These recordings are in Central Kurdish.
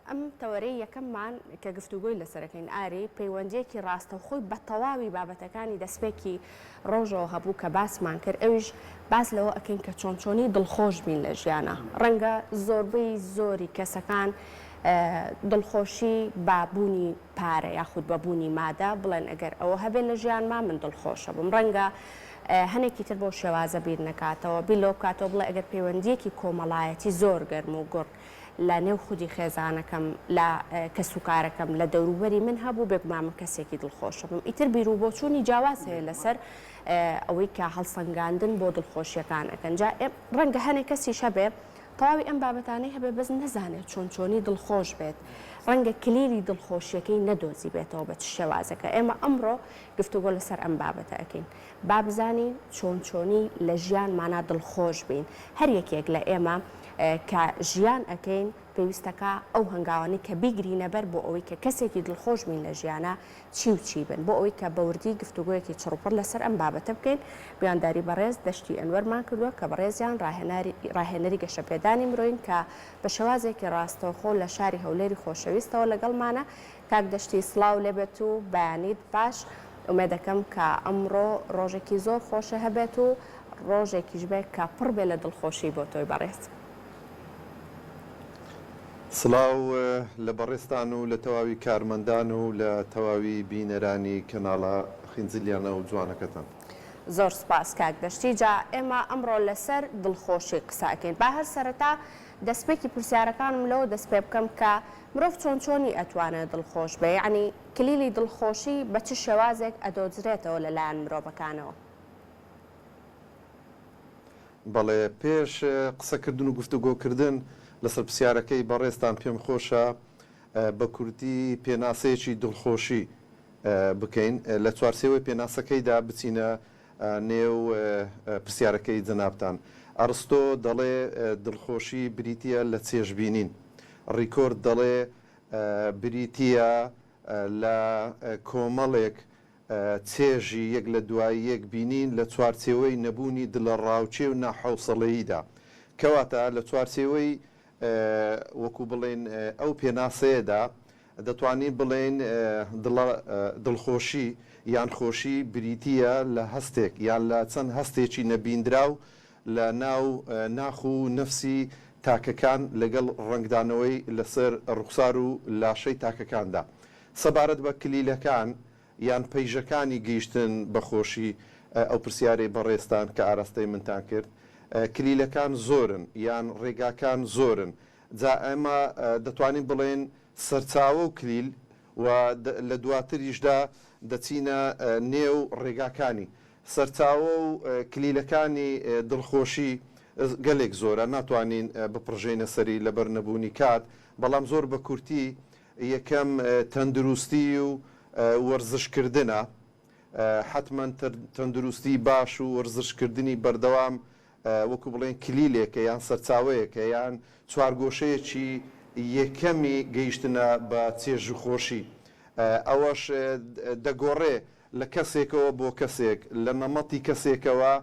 ئەم تەوەرەی یەکەممان کە گفتوگۆی لەسەر ئەکەین ئاری، پەیوەندییەکی ڕاستەوخۆی بە تەواوی بابەتەکانی دەستپێکی ڕۆژەوە هەبوو کە باسمان کرد، ئەویش باس لەوە ئەکەین کە چۆن چۆنی دڵخۆش بین لە ژیانا. ڕەنگە زۆربەی زۆری کەسەکان دڵخۆشی بە بوونی پارە یاخود بە بوونی مادە بڵێن ئەگەر ئەوە هەبێ لە ژیانما من دڵخۆشە بم. ڕەنگە هەنێکی تر بەو شێوازە بیر نەکاتەوە، بیر لەوە بکاتەوە بڵێ ئەگەر پەیوەندییەکی کۆمەڵایەتی زۆر گەرم و گوڕ لە نێو خودی خێزانەکەم، لە کەسوکارەکەم، لە دەوروبەری من هەبوو، بێگومان من کەسێکی دڵخۆشە بم. ئیتر بیروبۆچوونی جیاواز هەیە لەسەر ئەوەی کە هەڵسەنگاندن بۆ دڵخۆشییەکان ئەکەن. جا ڕەنگە هەنێ کەسیش هەبێ تەواوی ئەم بابەتانەی هەبێ بەس نەزانێت چۆن چۆنی دڵخۆش بێت. ڕەنگە کلیلی دڵخۆشییەکەی نەدۆزیبێتەوە بە چ شێوازێکە. ئێمە ئەمڕۆ گفتوگۆ لەسەر ئەم بابەتە ئەکەین. با بزانین چۆن چۆنی لە ژیانمانا دڵخۆش بین. هەر یەکێک لە ئێمە کە ژیان ئەکەین پێویستەکا ئەو هەنگاوانەی کە بیگرینە بەر بۆ ئەوەی کە کەسێکی دڵخۆش بین لە ژیانا چی و چی بن بۆ ئەوەی کە بە وردی گفتوگۆیەکی چڕوپڕ لەسەر ئەم بابەتە بکەین میوانداری بەڕێز دەشتی ئەنوەرمان کردووە کە بەڕێزیان ڕاهێناری ڕاهێنەری گەشەپێدانی مرۆین کە بە شێوازێکی ڕاستەوخۆ لە شاری هەولێری خۆشەویستەوە لەگەڵمانە کاک دەشتی سڵاو لێبێت و بەیانیت باش ئومێدەکەم کە ئەمڕۆ ڕۆژێکی زۆر خۆشە هەبێت و ڕۆژێکیش بێت کە پڕ بێ لە دڵخۆشی بۆ تۆی بەڕێز. سڵاو لە بەڕێزتان و لە تەواوی کارمەندان و لە تەواوی بینەرانی کەناڵە خینجلیانە و جوانەکەتان. زۆر سوپاس کاک دەشتی جا ئێمە ئەمڕۆ لەسەر دڵخۆشی قسە ئەکەین با هەر سەرەتا دەستپێکی پرسیارەکانم لەوە دەست پێ بکەم کە مرۆڤ چۆن چۆنی ئەتوانێ دڵخۆش بێ یەعنی کلیلی دڵخۆشی بە چ شێوازێک ئەدۆزرێتەوە لە لایەن مرۆڤەکانەوە؟ بەڵێ، پێش قسەکردن و گفتوگۆکردن لەسەر پرسیارەکەی بەڕێزتان پێم خۆشە بە کورتی پێناسەیەکی دڵخۆشی بکەین، لە چوارچێوەی پێناسەکەیدا بچینە نێو پرسیارەکەی جەنابتان. ئەڕستۆ دەڵێ دڵخۆشی بریتییە لە چێژبینین. ڕیکۆرد دەڵێ بریتییە لە کۆمەڵێک چێژی یەک لە دوای یەک بینین لە چوارچێوەی نەبوونی دڵەڕاوکێ و ناحەوسەڵەییدا. کەواتە لە چوارچێوەی وەکو بڵێین ئەو پێناسەیەدا دەتوانین بڵێین دڵە دڵخۆشی یان خۆشی بریتییە لە هەستێک یان لە چەند هەستێکی نەبیندراو لە ناو ناخ و نەفسی تاکەکان لەگەڵ ڕەنگدانەوەی لەسەر ڕوخسار و لاشەی تاکەکاندا. سەبارەت بە کلیلەکان یان پەیژەکانی گەیشتن بە خۆشی، ئەو پرسیارەی بەڕێزتان کە ئاراستەی منتان کرد، کلیلەکان زۆرن یان ڕێگاکان زۆرن، جا ئێمە دەتوانین بڵێین سەرچاوە و کلیل و لە دواتریشدا دەچینە نێو ڕێگاکانی. سەرچاوە و کلیلەکانی دڵخۆشی گەلێک زۆرە، ناتوانین بپڕژێینە سەری لەبەر نەبوونی کات، بەڵام زۆر بە کورتی یەکەم تەندروستی و وەرزشکردنە، حەتمەن تەندروستی باش و وەرزشکردنی بەردەوام وەکو بڵێن کلیلێکە یان سەرچاوەیەکە یان چوارگۆشەیەکی یەکەمی گەیشتنە بە چێژ و خۆشی، ئەوەش دەگۆڕێ لە کەسێکەوە بۆ کەسێک، لە نەمەتی کەسێکەوە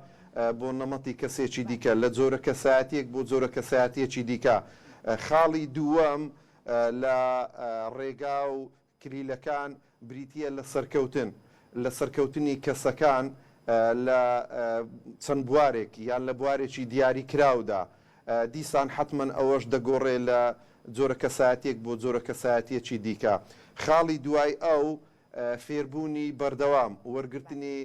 بۆ نەمەتی کەسێکی دیکە، لە جۆرە کەسایەتییەک بۆ جۆرە کەسایەتییەکی دیکە. خاڵی دووەم لە ڕێگا و کلیلەکان بریتییە لە سەرکەوتن، لە سەرکەوتنی کەسەکان لە چەند بوارێک یان لە بوارێکی دیاریکراودا، دیسان حەتمەن ئەوەش دەگۆڕێ لە جۆرە کەسایەتییەک بۆ جۆرە کەسایەتییەکی دیکە. خاڵی دوای ئەو فێربوونی بەردەوام، وەرگرتنی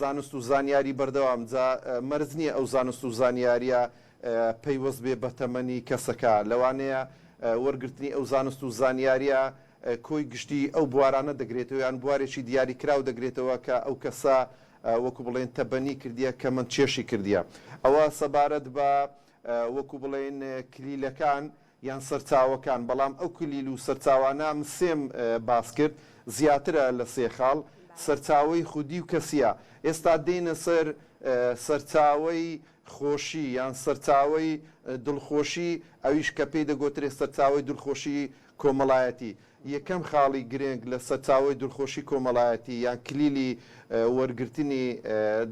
زانست و زانیاری بەردەوام، جا مەرج نییە ئەو زانست و زانیارییە پەیوەست بێ بە تەمەنی کەسەکە، لەوانەیە وەرگرتنی ئەو زانست و زانیارییە کۆی گشتی ئەو بوارانە دەگرێتەوە یان بوارێکی دیاریکراو دەگرێتەوە کە ئەو کەسە وەکو بڵێین تەبەنی کردیە کەمەند چێشی کردیە. ئەوە سەبارەت بە وەکو بڵێین کلیلەکان یان سەرچاوەکان، بەڵام ئەو کلیل و سەرچاوانە من سێم باس کرد زیاترە لە سێ خاڵ، سەرچاوەی خودی و کەسیە. ئێستا دێینە سەر سەرچاوەی خۆشی یان سەرچاوەی دڵخۆشی ئەویش کە پێی دەگۆترێ سەرچاوەی دڵخۆشی کۆمەڵایەتی. یەکەم خاڵی گرنگ لە سەرچاوەی دڵخۆشی کۆمەڵایەتی یان کلیلی وەرگرتنی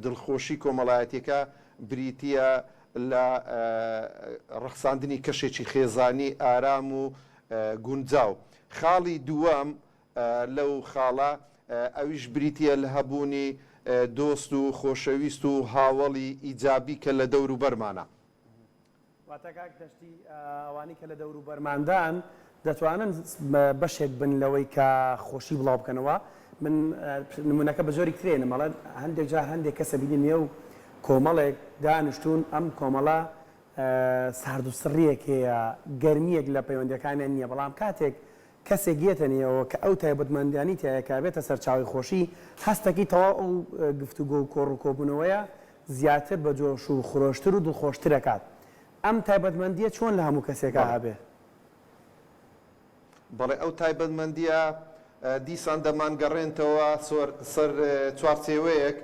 دڵخۆشی کۆمەڵایەتیەکە بریتیە لە ڕەخساندنی کەشێکی خێزانی ئارام و. گونجاو. خاڵی دووەم لەو خاڵە ئەویش بریتییە لە هەبوونی دۆست و خۆشەویست و هاوەڵی ئیجابی کە لە دەوروبەرمانە. واتە کاک دەشتی ئەوانەی کە لە دەوروبەرماندان دەتوانن بەشێک بن لەوەی کە خۆشی بڵاو بکەنەوە من نمونەکە بە جۆریک ترێنم ئەڵێن هەندێک جار هەندێک کەسە بینی نێو کۆمەڵێک دانیشتوون ئەم کۆمەڵە سارد و سڕیەک هەیە گەرمیەک لە پەیوەندەکانیان نییە بەڵام کاتێک کەسێک یەتە نێوەوە کە ئەو تایبەتمەندیانی تیایە کە ئەبێتە سەرچاوەی خۆشی، هەستەکەی تەواو ئەو گفتوگۆ و کۆڕ و کۆبوونەوەیە زیاتر بە جۆش و خرۆشتر و دڵخۆشتر ئەکات. ئەم تایبەتمەندییە چۆن لە هەموو کەسێکا بەڵێ. هەبێ؟ بەڵێ ئەو تایبەتمەندییە دیسان دەمانگەڕێنتەوە سەر چوارچێوەیەک،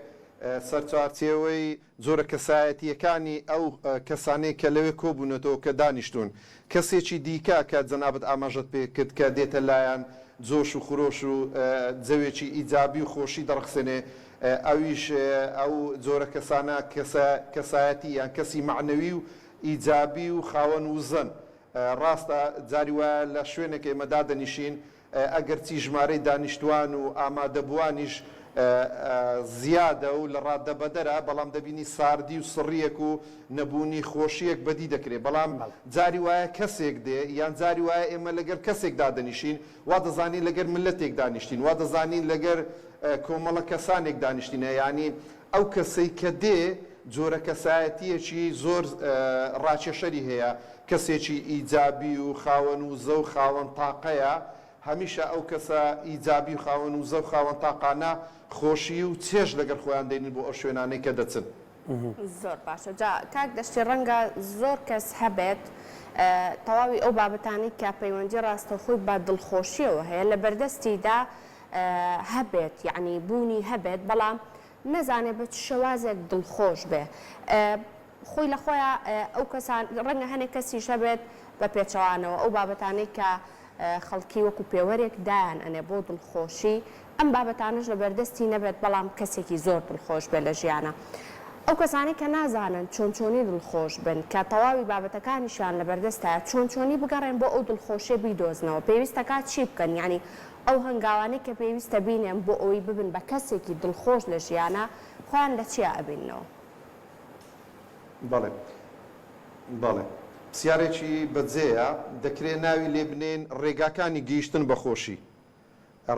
سەر چوارچێوەی جۆرە کەسایەتییەکانی ئەو کەسانەی کە لەوێ کۆبوونەتەوە کە دانیشتوون. کەسێکی دیکە کە جەنابت ئاماژەت پێ کرد کە دێتە لایان جۆش و خرۆش و جەوێکی ئیجابی و خۆشی دەڕەخسێنێ ئەویش ئەو جۆرە کەسانە کەسایەتی یان کەسی مەعنەوی و ئیجابی و خاوەن وزەن. ڕاستە جاری وایە لە شوێنێک ئێمە دادەنیشین ئەگەرچی ژمارەی دانیشتوان و ئامادەبووانیش زیادە و لە ڕاددەبەدەرە، بەڵام دەبینی ساردی و سڕییەک و نەبوونی خۆشییەک بەدی دەکرێ. بەڵام جاری وایە کەسێک دێ یان جاری وایە ئێمە لەگەر کەسێک دادەنیشین، وا دەزانین لەگەر میللەتێک دانیشتین، وا دەزانین لەگەر کۆمەڵە کەسانێک دانیشتینە. یانی ئەو کەسەی کە دێ جۆرە کەسایەتییەکی زۆر ڕاکێشەری هەیە، کەسێکی ئیجابی و خاوەن وزە و خاوەن تاقەیە، هەمیشە ئەو کەسە ئیجابی و خاوەن وزە و خاوەن تاقانە خۆشی و چێژ لەگەڵ خۆیان دێنن بۆ ئەو شوێنانەی کە دەچن. زۆر باشە جا کاک دەشتی ڕەنگە زۆر کەس هەبێت تەواوی ئەو بابەتانەی کە پەیوەندی ڕاستەوخۆی بە دڵخۆشیەوە هەیە لە بەردەستیدا هەبێت یەعنی بوونی هەبێت بەڵام نەزانێ بە چ شێوازێک دڵخۆش بێ خۆی لە خۆیا ئەو کەسان ڕەنگە هەنێک کەسیش هەبێت بە پێچەوانەوە ئەو بابەتانەی کە خەڵکی وەکو پێوەرێک دایان ئەنێ بۆ دڵخۆشی ئەم بابەتانەش لە بەردەستی نەبێت بەڵام کەسێکی زۆر دڵخۆش بێت لە ژیانا ئەو کەسانەی کە نازانن چۆن چۆنی دڵخۆش بن کە تەواوی بابەتەکانیشیان لە بەردەستایە چۆن چۆنی بگەڕێن بۆ ئەو دڵخۆشیە بیدۆزنەوە پێویستەکات چی بکەن یانی ئەو هەنگاوانەی کە پێویستە بینێن بۆ ئەوەی ببن بە کەسێکی دڵخۆش لە ژیانا خۆیان لە چیا ئەبیننەوە؟ بەڵێ بەڵێ پسیارێکی بەجێیە، دەکرێ ناوی لێ بنێین ڕێگاکانی گەیشتن بە خۆشی.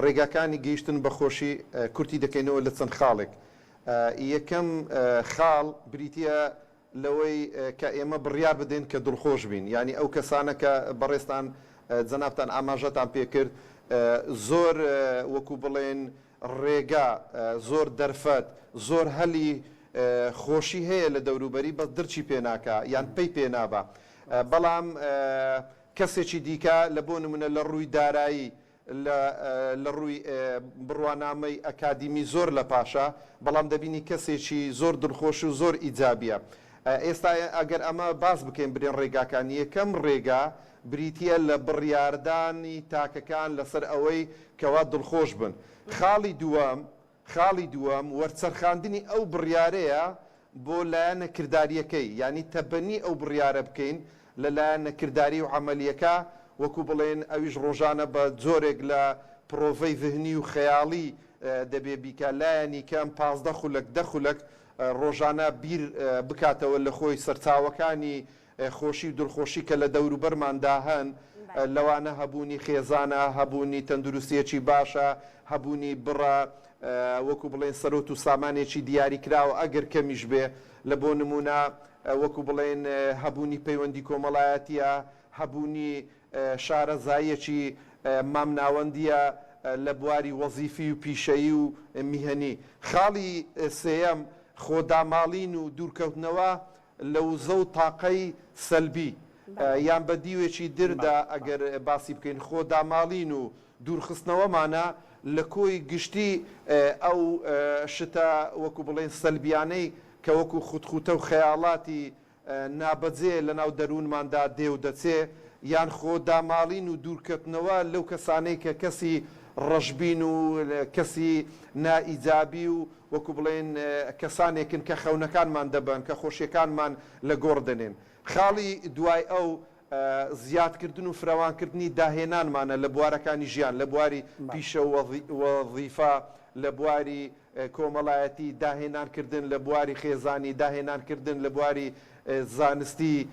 ڕێگاکانی گەیشتن بە خۆشی کورتی دەکەینەوە لە چەند خاڵێک. یەکەم خاڵ بریتییە لەوەی کە ئێمە بڕیار بدەین کە دڵخۆش بین یانی ئەو کەسانە کە بەڕێزتان جەنابتان ئاماژەتان پێکرد زۆر وەکو بڵێن ڕێگا زۆر دەرفەت زۆر هەلی خۆشی هەیە لە دەوروبەری بەس درکی پێ ناکا یان پەی پێ نابا بەڵام کەسێکی دیکە لە بۆ نمونە لە ڕووی دارایی لە لە ڕووی بڕوانامەی ئەکادیمی زۆر لە پاشە، بەڵام دەبینی کەسێکی زۆر دڵخۆش و زۆر ئیجابیە. ئێستا ئەگەر ئەمە باس بکەین برێن ڕێگاکان، یەکەم ڕێگا بریتیە لە بڕیاردانی تاکەکان لەسەر ئەوەی کەوا دڵخۆش بن. خاڵی دووەم، خاڵی دووەم، وەرچەرخاندنی ئەو بڕیارەیە بۆ لایەنە کردارییەکەی، یانی تەبەنی ئەو بڕیارە بکەین لە لایەنە کرداری و عەمەلییەکە، وەکو بڵێین ئەویش ڕۆژانە بە جۆرێک لە پڕۆڤەی زهنی و خەیاڵی دەبێ بیکا، لایەنی کەم 15 خولەک دە خولەک ڕۆژانە بیر بکاتەوە لە خۆی، سەرچاوەکانی خۆشی و دڵخۆشی کە لە دەوروبەرماندا هەن، لەوانە هەبوونی خێزانە، هەبوونی تەندروستییەکی باشە، هەبوونی بڕە وەکو بڵێین سەرۆت و سامانێکی دیاریکراوە ئەگەر کەمیش بێ، لە بۆ نموونە وەکو بڵێین هەبوونی پەیوەندی کۆمەڵایەتییە، هەبوونی شارەزاییەکی مامناوەندییە لە بواری وەزیفی و پیشەیی و میهەنی. خاڵی سێیەم، خۆداماڵین و دوورکەوتنەوە لە وزە و تاقەی سەلبی، یان بە دیوێکی دردا ئەگەر باسی بکەین، خۆ داماڵین و دوورخستنەوەمانە لە کۆی گشتی ئەو شتە وەکو بڵێین سەلبیانەی کە وەکو خوتخوتە و خەیاڵاتی نابەجێ لەناو دەروونماندا دێ و دەچێ، یان خۆ داماڵین و دوورکەتنەوە لەو کەسانەی کە کەسی ڕەشبین و کەسی نا ئیجابی و وەکو بڵێین کەسانێکن کە خەونەکانمان دەبەن، کە خۆشیەکانمان لە گۆڕ دەنێن. خاڵی دوای ئەو. زیادکردن و فرەوانکردنی داهێنانمانە لە بوارەکانی ژیان، لە بواری پیشە و وەزیفە، لە بواری کۆمەڵایەتی، داهێنانکردن لە بواری خێزانی، داهێنانکردن لە بواری زانستی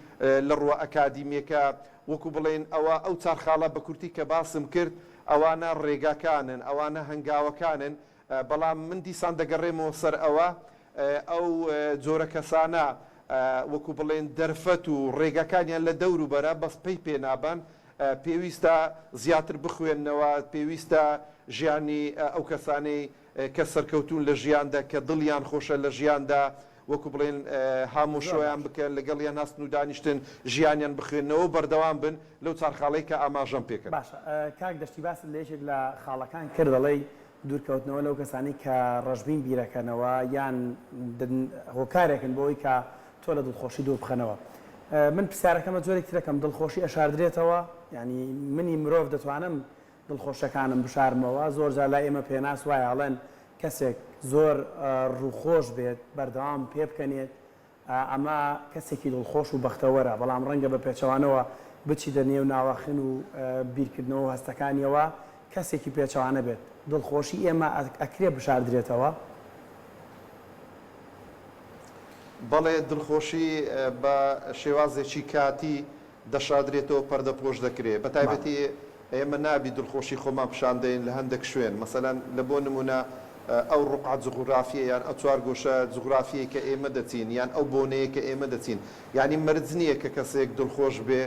لە ڕووە ئەکادیمیەکە، وەکو بڵێین ئەوە ئەو چار خاڵە بە کورتی کە باسم کرد ئەوانە ڕێگاکانن، ئەوانە هەنگاوەکانن، بەڵام من دیسان دەگەڕێمەوە سەر ئەوە ئەو جۆرە کەسانە وەکو بڵێن دەرفەت و ڕێگاکانیان لە دەوروبەرە بەس پەی پێ نابەن، پێویستە زیاتر بخوێننەوە، پێویستە ژیانی ئەو کەسانەی کە سەرکەوتوون لە ژیاندا، کە دڵیان خۆشە لە ژیاندا، وەکو بڵێن هامۆشۆیان بکەن، لەگەڵیان هەستن و دانیشتن، ژیانیان بخوێننەوە و بەردەوام بن لەو چار خاڵەی کە ئاماژەم پێ کرد. باشە کاک دەشتی باست لە یەکێک لە خاڵەکان کرد دەڵێی دوورکەوتنەوە لەو کەسانەی کە ڕەشبین بیرەکەنەوە یان هۆکارێکن بۆ ئەوەی کە تۆ لە دڵخۆشی دوور بخەنەوە. من پرسیارەکەم بە جۆرێک ترەکەم دڵخۆشی ئەشاردرێتەوە؟ یانی منی مرۆڤ دەتوانم دڵخۆشیەکانم بشارمەوە؟ زۆر جار لای ئێمە پێناس وایە ئەڵێن کەسێک زۆر ڕووخۆش بێت بەردەوام پێبکەنێت ئەمە کەسێکی دڵخۆش و بەختەوەرە، بەڵام ڕەنگە بە پێچەوانەوە بچیتە نێو ناواخن و بیرکردنەوە و هەستەکانیەوە کەسێکی پێچەوانە بێت. دڵخۆشی ئێمە ئەکرێ بشاردرێتەوە؟ بەڵێ دڵخۆشی بە شێوازێکی کاتی دەشاردرێتەوە پەردەپۆش دەکرێ بە تایبەتی ئێمە نابی دڵخۆشی خۆمان پیشان دەین لە هەندێک شوێن مەسەلەن لە بۆ نمونە ئەو ڕوقعە جوغرافیە یان ئەو چوارگۆشە جوغرافیەی کە ئێمە دەچین یان ئەو بۆنەیە کە ئێمە دەچین یانی مەرج نییە کە کەسێک دڵخۆش بێ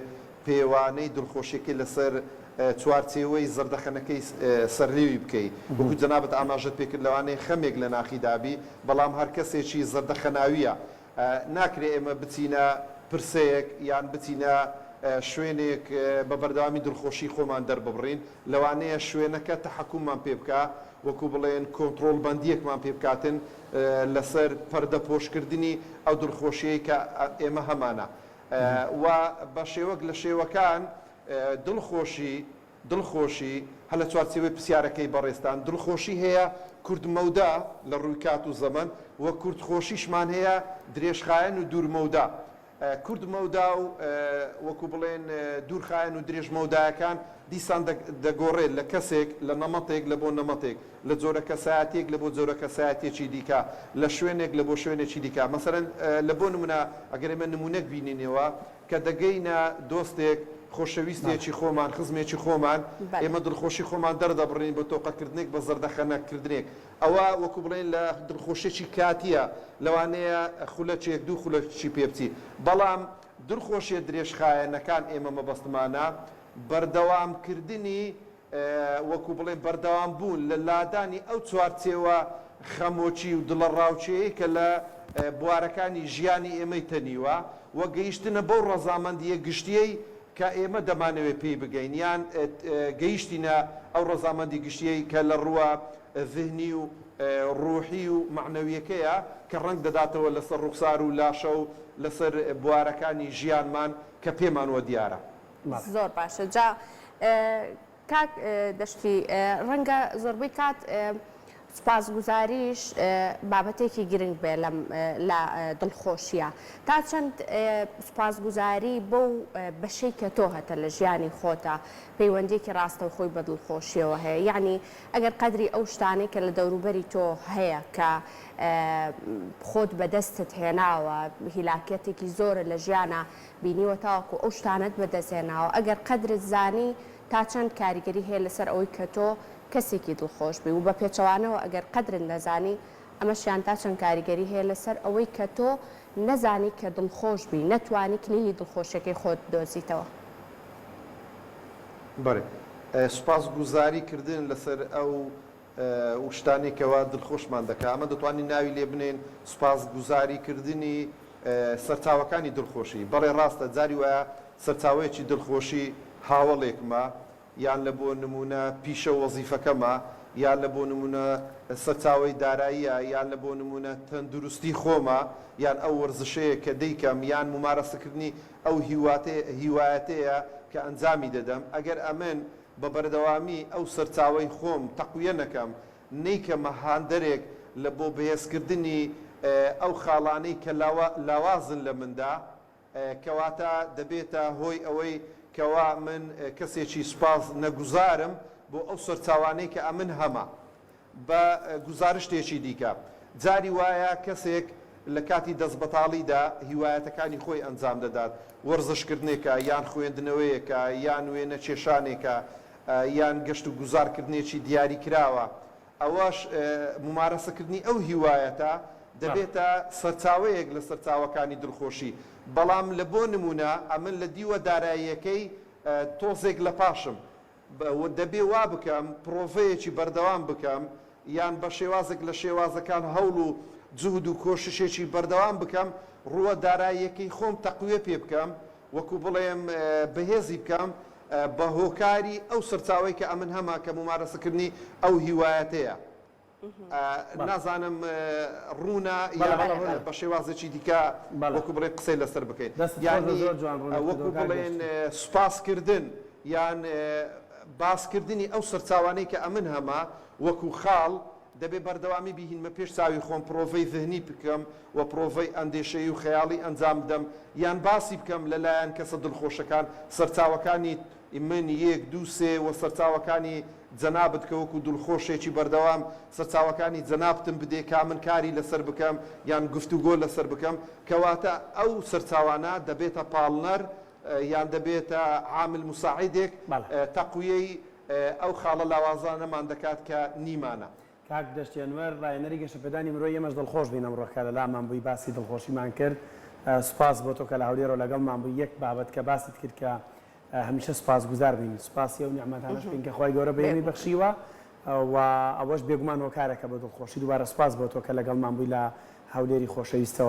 پێوانەی دڵخۆشیەکەی لەسەر چوارچێوەی زەردەخەنەکەی سەرلێوی بکەی وەکو جەنابت ئاماژەت پێکرد لەوانەیە خەمێک لە ناخیدا بی بەڵام هەر کەسێکی زەردەخەناویە ناکرێ ئێمە بچینە پرسەیەک یان بچینە شوێنێک بە بەردەوامی دڵخۆشی خۆمان دەرببڕین، لەوانەیە شوێنەکە تەحەکوممان پێ بکا، وەکو بڵێن کۆنتڕۆڵبەندییەکمان پێ بکاتن لەسەر پەردەپۆشکردنی ئەو دڵخۆشییەی کە ئێمە هەمانە و بە شێوەک لە شێوەکان دڵخۆشی دڵخۆشی، هەر لە چوارچێوەی پرسیارەکەی بەڕێزتان، دڵخۆشی هەیە کورتمەودا لە ڕووی کات و زەمەن و کورتخۆشیشمان هەیە درێژخایەن و دوورمەودا. کورتمەودا و وەکوو بڵێن دوورخایەن و درێژمەودایەکان دیسان دەگۆڕێت لە کەسێک، لە نەمەتێک لە بۆ نەمەتێک، لە جۆرە کەسایەتییەک لە بۆ جۆرە کەسایەتییەکی دیکە، لە شوێنێک لە بۆ شوێنێکی دیکە. مەسەلەن لە بۆ نموونە ئەگەر ئێمە نموونەک بینینەوە، کە دەگەینە دۆستێک، خۆشەویستێکی خۆمان، خزمێکی خۆمان، ئێمە دڵخۆشی خۆمان دەردەبڕین بە تۆقەکردنێک، بە زەردەخەنەکردنێک. ئەوە وەکو بڵێین لە دڵخۆشییەکی کاتییە، لەوانەیە خولەکێک، دوو خولەکی پێ بچی. بەڵام دڵخۆشییە درێژخایەنەکان ئێمە مەبەستمانە بەردەوامکردنی وەکو بڵێن بەردەوام بوون لە لادانی ئەو چوارچێوە خەمۆکی و دڵەڕاوکێیەی کە لە بوارەکانی ژیانی ئێمەی تەنیوە و گەیشتنە بەو ڕەزامەندییە گشتییەی کە ئێمە دەمانەوێت پێی بگەین یان گەیشتینە ئەو ڕەزامەندی گشتییەی کە لە ڕووە زهنی و ڕوحی و مەعنەوییەکەیە کە ڕەنگ دەداتەوە لەسەر ڕوخسار و لاشە و لەسەر بوارەکانی ژیانمان کە پێمان وە دیارە. زۆر باشە جا کاک دەشتی ڕەنگە زۆربەی کات سوپاسگوزاریش بابەتێکی گرنگ بێ لەم لە دڵخۆشیە تا چەند سوپاسگوزاری بەو بەشەی کە تۆ هەتە لە ژیانی خۆتە پەیوەندیەکی ڕاستەوخۆی بە دڵخۆشیەوە هەیە یەعنی ئەگەر قەدری ئەو شتانەی کە لە دەوروبەری تۆ هەیە کە خۆت بەدەستت هێناوە هیلاکیەتێکی زۆرە لە ژیانا بینیوە تاوەکو ئەو شتانەت بەدەست هێناوە ئەگەر قەدرت زانی تا چەند کاریگەری هەیە لەسەر ئەوەی کە تۆ کەسێکی دڵخۆش بی و بە پێچەوانەوە ئەگەر قەدرت نەزانی ئەمەشیان تا چەند کاریگەری هەیە لەسەر ئەوەی کە تۆ نەزانی کە دڵخۆش بی نەتوانی کلیلی دڵخۆشیەکەی خۆت بدۆزیتەوە. بەڵێ سوپاس گوزاری کردن لەسەر ئەو شتانەی کەوا دڵخۆشمان دەکا ئەمە دەتوانین ناوی لێ بنێین سوپاس گوزاری کردنی سەرچاوەکانی دڵخۆشی، بەڵێ ڕاستە جاری وایە سەرچاوەیەکی دڵخۆشی هاوەڵێکمە، یان لە بۆ نموونە پیشە و وەزیفەکەمە، یان لە بۆ نموونە سەرچاوەی داراییە، یان لە بۆ نموونە تەندروستی خۆمە، یان ئەو وەرزشەیە کە دەیکەم، یان مومارەسەکردنی ئەو هیوایەتەیە کە ئەنجامی دەدەم، ئەگەر ئەمن بە بەردەوامی ئەو سەرچاوەی خۆم تەقویە نەکەم، نەیکەمە هاندەرێک لە بۆ بەهێزکردنی ئەو خاڵانەی کە لاوازن لە مندا. کەواتە دەبێتە هۆی ئەوەی کەوا من کەسێکی سوپاس نەگوزارم بۆ ئەو سەرچاوانەی کە ئەمن هەمە. بە گوزارشتێکی دیکە، جاری وایە کەسێک لە کاتی دەستبەتاڵیدا هیوایەتەکانی خۆی ئەنجام دەدات، وەرزشکردنێکە، یان خوێندنەوەیەکە، یان وێنەکێشانێکە، یان گەشت و گوزارکردنێکی دیاریکراوە، ئەوەش مومارەسەکردنی ئەو هیوایەتە دەبێتە سەرچاوەیەک لە سەرچاوەکانی دڵخۆشی، بەڵام لە بۆ نموونە ئەمن لە دیوە داراییەکەی تۆزێک لە پاشم، دەبێ وا بکەم پڕۆڤەیەکی بەردەوام بکەم یان بە شێوازێک لە شێوازەکان هەوڵ و جوهد و کۆششێکی بەردەوام بکەم ڕووە داراییەکەی خۆم تەقویە پێ بکەم وەکو بڵێم بەهێزی بکەم بە هۆکاری ئەو سەرچاوەی کە ئەمن هەمە کە مومارەسەکردنی ئەو هیوایەتەیە. نازانم ڕوونە یان بە شێوازێکی دیکە وەکو بڵێن قسەی لەسەر بکەین یانی وەکو بڵێن سوپاسکردن یان باسکردنی ئەو سەرچاوانەی کە ئەمن هەمە وەکو خاڵ دەبێ بەردەوامی بیهینمە پێش چاوی خۆم پرۆڤەی زهنی بکەم و پرۆڤەی ئەندێشەیی و خەیاڵی ئەنجام بدەم یان باسی بکەم لەلایەن کەسە دڵخۆشەکان سەرچاوەکانی من یەک دوو سێ وە سەرچاوەکانی جەنابت کە وەکو دڵخۆشێکی بەردەوام سەرچاوەکانی جەنابتم بدێ کا من کاری لەسەر بکەم یان گفتوگۆ لەسەر بکەم کەواتە ئەو سەرچاوانە دەبێتە پاڵنەر یان دەبێتە عامل مساعدێک تەقویەی ئەو خاڵە لاوازانەمان دەکات کە نیمانە. کاک دەشتی ئەنوەر، ڕاهێنەری گەشەپێدانی مرۆیی ئێمەش دڵخۆش بووین ئەمڕۆ کە لەلامان بووی باسی دڵخۆشیمان کرد سوپاس بۆ تۆ کە لە هەولێرەوە لەگەڵمان بووی یەک بابەت کە باست کرد کە هەمیشە سوپاسگوزار بین سوپاسی ئەو نیعمەتانەش بکەین کە خوای گەورە بە ئێمەی بەخشیوە و ئەوەش بێگومان هۆکارێکە بۆ دڵخۆشی دووبارە سوپاس بۆ تۆ کە لەگەڵمان بووی لە هەولێری خۆشەویستەوە.